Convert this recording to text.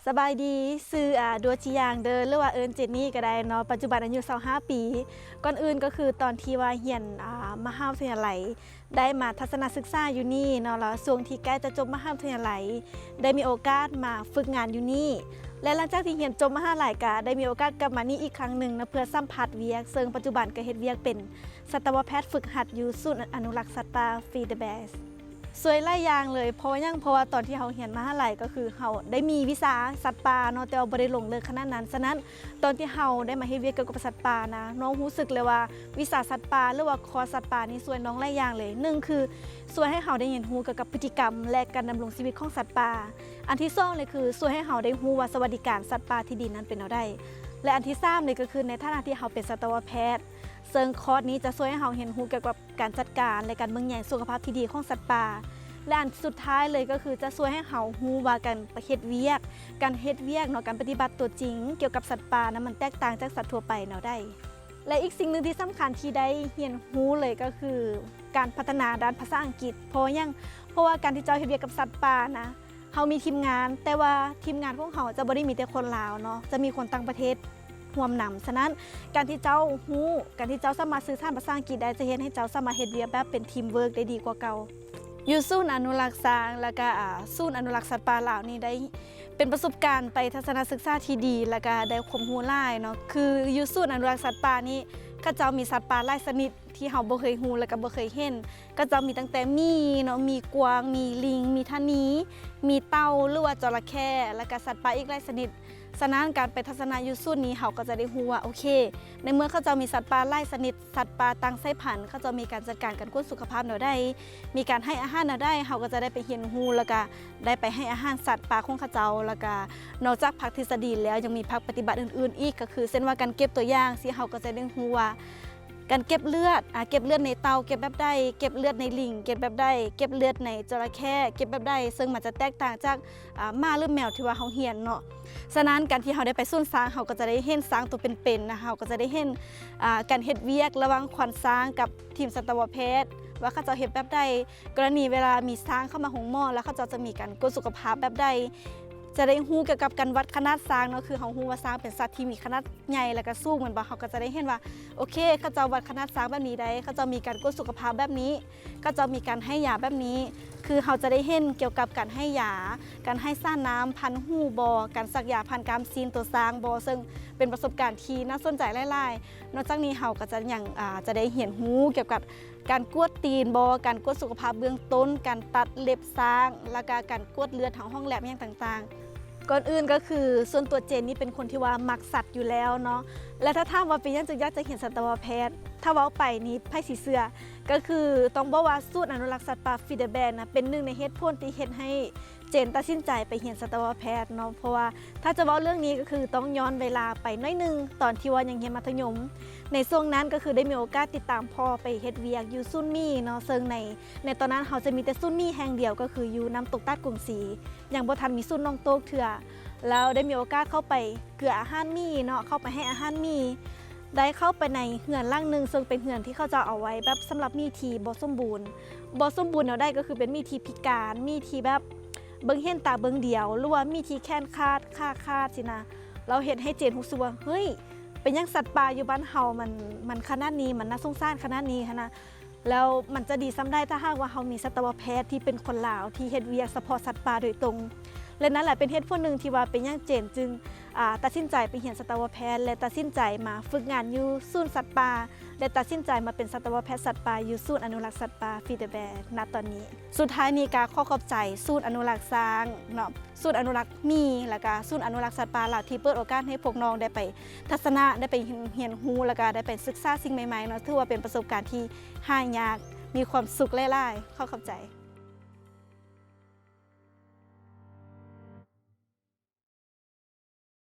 ສະບາຍດີ ຊື່ ອາ ດັວຈີຢາງເດີ ຫຼືວ່າເອີ້ນເຈນນີ້ກໍໄດ້ເນາະ, ປັດຈຸບັນອາຍຸຊາວຫ້າປີ. ກ່ອນອື່ນກໍຄືຕອນທີ່ວ່າຮຽນ ອາ ມະຫາວິທະຍາໄລ ໄດ້ມາທັດສະນະສຶກສາຢູ່ນີ້ເນາະ, ແລ້ວຊ່ວງທີ່ໃກ້ຈະຈົບມະຫາວິທະຍາໄລ ໄດ້ມີໂອກາດມາຝຶກງານຢູ່ນີ້ ແລະ ຫຼັງຈາກທີ່ຮຽນຈົບມະຫາໄລ ກໍໄດ້ມີໂອກາດກັບມານີ້ອີກຄັ້ງໜຶ່ງເນາະ ເພື່ອສຳຜັດວຽກ, ເຊິ່ງປັດຈຸບັນກໍເຮັດວຽກເປັນສັດຕະວະແພດຝຶກຫັດຢູ່ສູນອະນຸລັກສັດປ່າ Feed the Bears. ຊ່ວຍຫຼາຍຢ່າງເລີຍ. ເພາະວ່າຫຍັງ? ເພາະວ່າຕອນທີ່ເຮົາຮຽນມະຫາໄລ ກໍຄືເຮົາໄດ້ມີວິຊາສັດປ່າເນາະ, ແຕ່ວ່າບໍ່ໄດ້ລົງເລິກຂະໜາດນັ້ນ. ສະນັ້ນ ຕອນທີ່ເຮົາໄດ້ມາເຮັດວຽກກ່ຽວກັບສັດປ່ານະ, ນ້ອງຮູ້ສຶກເລີຍວ່າວິຊາສັດປ່າ ຫຼືວ່າຄອສສັດປ່ານີ້ຊ່ວຍນ້ອງຫຼາຍຢ່າງເລີຍ. ໜຶ່ງຄືຊ່ວຍໃຫ້ເຮົາໄດ້ຮຽນຮູ້ກ່ຽວກັບພຶດຕິກຳ ແລະ ການດຳລົງຊີວິດຂອງສັດປ່າ. ອັນທີສອງເລີຍຄືຊ່ວຍໃຫ້ເຮົາໄດ້ຮູ້ວ່າສະຫວັດດີການສັດປ່າທີ່ດີນັ້ນເປັນແນວໃດ. ແລະ ອັນທີສາມເລີຍກໍຄືໃນຖານະທີ່ເຮົາເປັນສັດຕະວະແພດ, ເຊິ່ງຄອສນີ້ຈະຊ່ວຍໃຫ້ເຮົາຮຽນຮູ້ກ່ຽວກັບ ການຈັດການ ແລະ ການເບິ່ງແຍງສຸຂະພາບທີ່ດີຂອງສັດປ່າ ແລະ ອັນສຸດທ້າຍເລີຍກໍຄືຈະຊ່ວຍໃຫ້ເຮົາຮູ້ວ່າການເຮັດວຽກ, ການເຮັດວຽກເນາະ, ການປະຕິບັດຕົວຈິງກ່ຽວກັບສັດປ່ານະ ມັນແຕກຕ່າງຈາກສັດທົ່ວໄປແນວໃດ. ແລະ ອີກສິ່ງໜຶ່ງທີ່ສຳຄັນທີ່ໄດ້ຮຽນຮູ້ເລີຍກໍຄືການພັດທະນາດ້ານພາສາອັງກິດ. ເພາະຫຍັງ? ເພາະວ່າການທີ່ເຈົ້າເຮັດວຽກກັບສັດປ່ານະ, ເຮົາມີທີມງານ, ແຕ່ວ່າທີມງານຂອງເຮົາຈະບໍ່ໄດ້ມີແຕ່ຄົນລາວເນາະ, ຈະມີຄົນຕ່າງປະເທດຮ່ວມນຳ. ສະນັ້ນ ການທີ່ເຈົ້າຮູ້, ການທີ່ເຈົ້າສາມາດສື່ສານພາສາອັງກິດໄດ້ ຈະເຮັດໃຫ້ເຈົ້າສາມາດເຮັດວຽກແບບເປັນທີມເວີກໄດ້ດີກວ່າເກົ່າ. ຢູ່ສູນອະນຸລັກຊ້າງ ແລ້ວກະ ອາ ສູນອະນຸລັກສັດປ່າລາວນີ້ ໄດ້ເປັນປະສົບການໄປທັດສະນະສຶກສາທີ່ດີ ແລ້ວກະໄດ້ຄວາມຮູ້ຫຼາຍເນາະ. ຄືຢູ່ສູນອະນຸລັກສັດປ່ານີ້ ເຂົາເຈົ້າມີສັດປ່າຫຼາຍຊະນິດ ທີ່ເຮົາບໍ່ເຄີຍຮູ້ ແລະ ກໍບໍ່ເຄີຍເຫັນ. ເຂົາເຈົ້າມີຕັ້ງແຕ່ໝີເນາະ, ມີກວາງ, ມີລິງ, ມີທະນີ, ມີເຕົ່າ ຫຼືວ່າຈໍລະເຂ້ ແລະ ກໍສັດປ່າອີກຫຼາຍຊະນິດ. ສະນັ້ນ ການໄປທັດສະນະຢູ່ສູນນີ້ ເຮົາກໍຈະໄດ້ຮູ້ວ່າ ໂອເຄ ໃນເມື່ອເຂົາເຈົ້າມີສັດປ່າຫຼາຍຊະນິດ, ສັດປ່າຕ່າງສາຍພັນ, ເຂົາເຈົ້າມີການຈັດການການກວດສຸຂະພາບແນວໃດ, ມີການໃຫ້ອາຫານແນວໃດ, ເຮົາກໍຈະໄດ້ໄປຮຽນຮູ້ ແລ້ວກໍໄດ້ໄປໃຫ້ອາຫານສັດປ່າຂອງເຂົາເຈົ້າ. ແລ້ວກໍນອກຈາກພາກທິດສະດີແລ້ວ ຍັງມີພາກປະຕິບັດອື່ນໆອີກ, ກໍຄືເຊັ່ນວ່າການເກັບຕົວຢ່າງຊີ້ ເຮົາກໍຈະໄດ້ຮູ້ວ່າ ການເກັບເລືອດ, ອາ, ເກັບເລືອດໃນເຕົ່າເກັບແບບໃດ, ເກັບເລືອດໃນລິງເກັບແບບໃດ, ເກັບເລືອດໃນຈໍລະເຂ້ເກັບແບບໃດ, ເຊິ່ງມັນຈະແຕກຕ່າງຈາກ, ອາ, ໝາ ຫຼື ແມວທີ່ວ່າເຮົາຮຽນເນາະ. ສະນັ້ນ ການທີ່ເຮົາໄດ້ໄປສູນຊ້າງ, ເຮົາກໍຈະໄດ້ເຫັນຊ້າງຕົວເປັນໆນະ, ເຮົາກໍຈະໄດ້ເຫັນ, ອາ, ການເຮັດວຽກລະຫວ່າງຄວານຊ້າງກັບທີມສັດຕະວະແພດ ວ່າເຂົາເຈົ້າເຮັດແບບໃດ, ກໍລະນີເວລາມີຊ້າງເຂົ້າມາໂຮງໝໍ ແລ້ວເຂົາເຈົ້າຈະມີການກວດສຸຂະພາບແບບໃດ, ຈະໄດ້ຮູ້ກ່ຽວກັບການວັດຂະໜາດຊ້າງເນາະ, ຄືເຮົາຮູ້ວ່າຊ້າງເປັນສັດທີ່ມີຂະໜາດ ໃຫຍ່ ແລ້ວກະສູງແມ່ນບໍ່, ເຮົາກໍຈະໄດ້ເຫັນວ່າ ໂອເຄ ເຂົາເຈົ້າວັດຂະໜາດຊ້າງແບບນີ້ໄດ໋, ເຂົາເຈົ້າມີການກວດສຸຂະພາບແບບນີ້, ເຂົາເຈົ້າມີການໃຫ້ຢາແບບນີ້. ຄືເຮົາຈະໄດ້ເຫັນກ່ຽວກັບການໃຫ້ຢາ, ການໃຫ້ສານນ້ຳຜ່ານຫູບໍ່, ການສັກຢາຜ່ານກ້າມຊີ້ນໂຕຊ້າງບໍ່, ເຊິ່ງເປັນປະສົບການທີ່ໜ້າສົນໃຈຫຼາຍໆ. ນອກຈາກນີ້ເຮົາກໍຈະຍັງ, ອາ, ຈະໄດ້ຮຽນຮູ້ກ່ຽວກັບ ການກວດຕີນບໍ່, ການກວດສຸຂະພາບເບື້ອງຕົ້ນ, ການຕັດເລັບຊ້າງ, ແລ້ວກະການກວດເລືອດທາງຫ້ອງແລັບຫຍັງຕ່າງໆ. ກ່ອນອື່ນກໍຄືສ່ວນຕົວເຈນນີ້ເປັນຄົນທີ່ວ່າມັກສັດຢູ່ແລ້ວເນາະ, ແລະ ຖ້າຖາມວ່າເປັນຫຍັງຈຶ່ງຢາກຈະຮຽນສັດຕະວະແພດ, ຖ້າເວົ້າໄປນີ້ໃຜຊິເຊື່ອ? ກໍຄືຕ້ອງບອກວ່າສູນອະນຸລັກສັດປ່າ Feed the Bears ນະ ເປັນໜຶ່ງໃນເຫດຜົນທີ່ເຮັດໃຫ້ ເຈນຕັດສິນໃຈໄປຮຽນສັດຕະວະແພດເນາະ, ເພາະວ່າຖ້າຈະເວົ້າເລື່ອງນີ້ກໍຄືຕ້ອງຍ້ອນເວລາໄປໜ້ອຍໜຶ່ງ ຕອນທີ່ວ່າຍັງຮຽນມັດທະຍົມ. ໃນຊ່ວງນັ້ນກໍຄືໄດ້ມີໂອກາດຕິດຕາມພໍ່ໄປເຮັດວຽກຢູ່ສູນໝີເນາະ, ເຊິ່ງໃນ, ໃນຕອນນັ້ນເຮົາຈະມີແຕ່ສູນໝີແຫ່ງດຽວ ກໍຄືຢູ່ນ້ຳຕົກຕາດກົງສີ, ຍັງບໍ່ທັນມີສູນໜອງໂຕກເທື່ອ. ແລ້ວໄດ້ມີໂອກາດເຂົ້າໄປເກືອອາຫານໝີເນາະ, ເຂົ້າໄປໃຫ້ອາຫານໝີ, ໄດ້ເຂົ້າໄປໃນເຮືອນຫຼັງໜຶ່ງ ເຊິ່ງເປັນເຮືອນທີ່ເຂົາເຈົ້າເອົາໄວ້ແບບສຳລັບໝີທີ່ບໍ່ສົມບູນ. ບໍ່ສົມບູນແນວໃດ? ກໍຄືເປັນໝີທີ່ພິການ, ໝີທີ່ແບບ ເບິ່ງເຫັນຕາເບິ່ງດຽວ ຫຼືວ່າມີທີ່ແຂນຂາດ ຂາຂາດຊີ້ນະ, ລາວເຮັດໃຫ້ເຈນຮູ້ສຶກວ່າ ເຮີ້ຍ ເປັນຫຍັງສັດປ່າຢູ່ບ້ານເຮົາມັນ, ມັນຂະໜາດນີ້, ມັນໜ້າສົງສານຂະໜາດນີ້ຫັ້ນນະ. ແລ້ວມັນຈະດີສ່ຳໃດ ຖ້າຫາກວ່າເຮົາມີສັດຕະວະແພດທີ່ເປັນຄົນລາວ ທີ່ເຮັດວຽກສະເພາະສັດປ່າໂດຍຕົງ. ແລະ ນັ້ນແຫຼະເປັນເຫດຜົນໜຶ່ງທີ່ວ່າເປັນຫຍັງເຈນຈຶ່ງ, ອາ, ຕັດສິນໃຈໄປຮຽນສັດຕະວະແພດ ແລະ ຕັດສິນໃຈມາຝຶກງານຢູ່ສູນສັດປ່າ ແລະ ຕັດສິນໃຈມາເປັນສັດຕະວະແພດສັດປ່າຢູ່ສູນອະນຸລັກສັດປ່າ Feed the Bears ນະຕອນນີ້. ສຸດທ້າຍນີ້ກໍຂໍຂອບໃຈສູນອະນຸລັກຊ້າງເນາະ, ສູນອະນຸລັກໝີ ແລ້ວກໍສູນອະນຸລັກສັດປ່າລາວ ທີ່ເປີດໂອກາດໃຫ້ພວກນ້ອງໄດ້ໄປທັດສະນະ, ໄດ້ໄປຮຽນ, ຮຽນຮູ້ ແລ້ວກໍໄດ້ໄປສຶກສາສິ່ງໃໝ່ໆເນາະ. ຖືວ່າເປັນປະສົບການທີ່ຫາຍາກ, ມີຄວາມສຸກຫຼາຍໆ. ຂໍຂອບໃຈ.